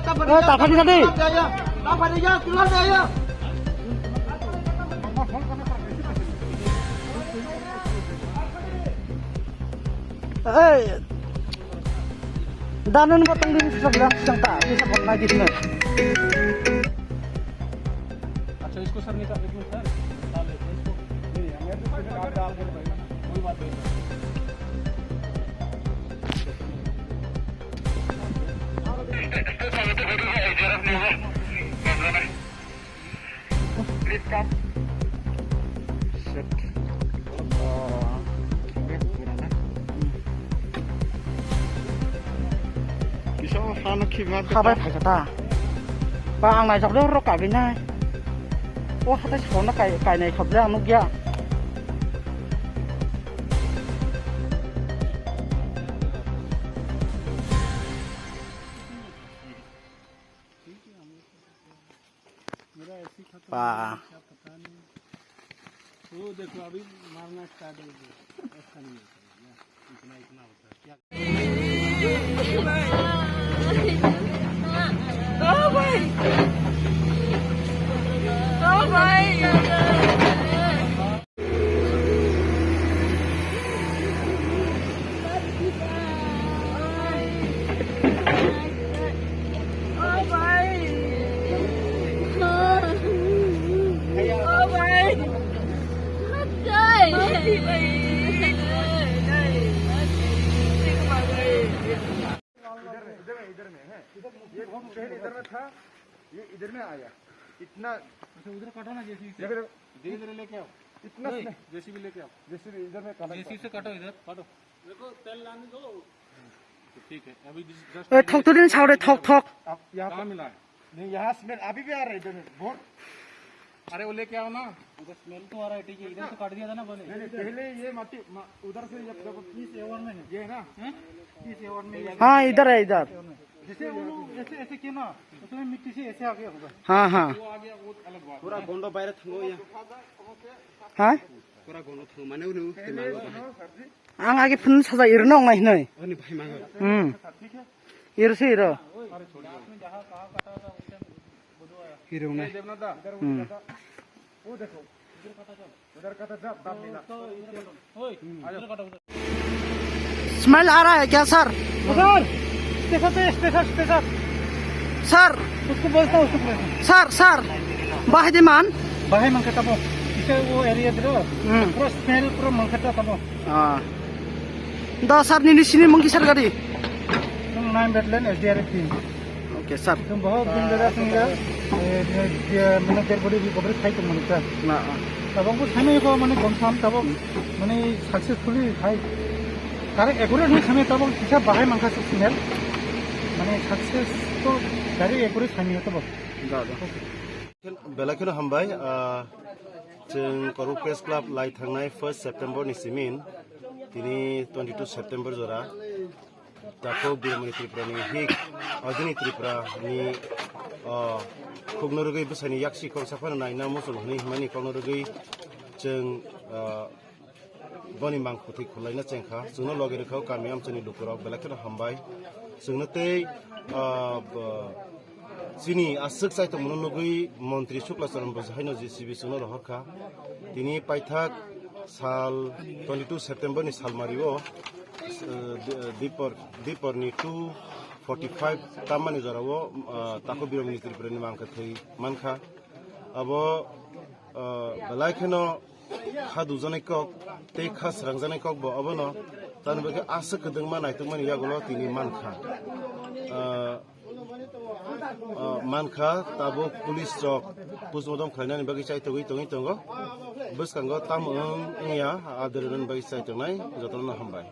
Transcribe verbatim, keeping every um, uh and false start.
Eh, tak padi tadi. Eh, danan batang din sa bilang sang ta, bisa buat lagi sini. अच्छा, इसको सर निकाल, एक minute sir. डाल देते हैं इसको। नहीं, हमें तो आप डाल दे भाई, कोई बात नहीं। Set. Oh, kisa hano khibna khabai phaikha ta. Ba ang naijak le oro kagwi nai. O hatai sakno kai, kainai khobja ang nukya. मेरा ऐसी खतरनाक Ba. है, क्या पता नहीं। वो देखो, अभी मारना स्टार्ट हो गया। ऐसा नहीं होता है, या, इतना, इतना होता है। क्या? ओ भाई। ओ भाई। इधर में, इधर में, इधर में है। ये पहले इधर में था, ये इधर में आया। इतना अच्छा, उधर काटो ना जेसीबी से। इधर धीरे धीरे लेके आओ। इतना नहीं, से जेसीबी लेके आओ। जेसीबी इधर में काटा जेसीबी से काटो, इधर काटो। देखो, तेल लाने दो। तो ठीक है, अभी जस्ट ए, थक तो दिन छावरे, थक, थक। आप यहाँ कहाँ मिला है? नहीं, यहाँ स्मेल अभी भी आ रहा है इधर में, बहुत। अरे, वो लेके आओ ना। उधर स्मेल तो आ रहा है, ठीक है, इधर से काट दिया था ना पहले। नहीं, नहीं, पहले ये माटी, मा-, उधर से ये पीस एवन में है। ये है ना? हैं? पीस एवन में ये हाँ, इधर है, इधर। जैसे वो लोग ऐसे, ऐसे किए ना, उसमें मिट्टी से ऐसे आ गया होगा। हाँ, हाँ। वो आ गया, वो अलग बात है। पूरा गोंडो बाहर थंगो या। हाँ? Pura gono thwng mane unu. Ang age phun saja irno wngnai hinoi. Ani bhai mago. Hmm. Irse iro. Iro wngnai. Hmm. Smell आ रहा है क्या सर? सर, स्टेशन पे, स्टेशन, स्टेशन। सर। उसको बोलता हूँ, उसको बोलता हूँ। Sir, sir, bahai di man? Bahai mangkha tamo. Isa wo area dro. Hmm. Pura smell, pura mangkha tamo. Ah. Da sir, nini sini mungki sir gadi. Nang nine Battalion S D R F team. Okay, sir. Tum bahut din dara singya. Eh, eh, mane dead body recovery khai tum mani sir. Na. Tabang ko sami ko mane gom sam tabang mane successfully khai. Kare ekure ni sami tabang kisa bahai mangkha sik sinel. Mane success to dari ekure sami to bo. Da, da. Belai kheno hambai, ah, chwng Korok Press Club lai thangnai first September ni simin, tini twenty two September jora, Takhuk Birmoni Tripura ni hik, Agini Tripura ni, ah, khukno rwgwi bwsani yaksi kok saphano naina muchung hwnwi himani kokno rwgwi chwng, ah, Boni mangkukthwi khwlaina chengkha, chwngno logi rwkha o kami amchaini lukurok, belai kheno hambai. Chwngno tei, ah, bo, chini aswk chaitokmano nugwi Montri Shukla Charan Bajai haino J C B chwngno rohorkha. Tini paithak sal twenty two September ni salmario, ah, di-, dipor, diporni two forty five tammani jorao, ah, Takhuk Birmoni Tripurani mangkukthwi mankha. Abo, ah, belai kheno kha dujaknai kok tei kha srangjaknai kok bo abono tamni bagwi aswk kwdwngma naitukmani yagulo tini mankha. Ah, ah, mankha tabuk police rok postmortem khlainani bagwi chaitogwi tongwi tongo. Bwskango tamo wng wngya adwrwnani bagwi chaitongnai jotono hambai.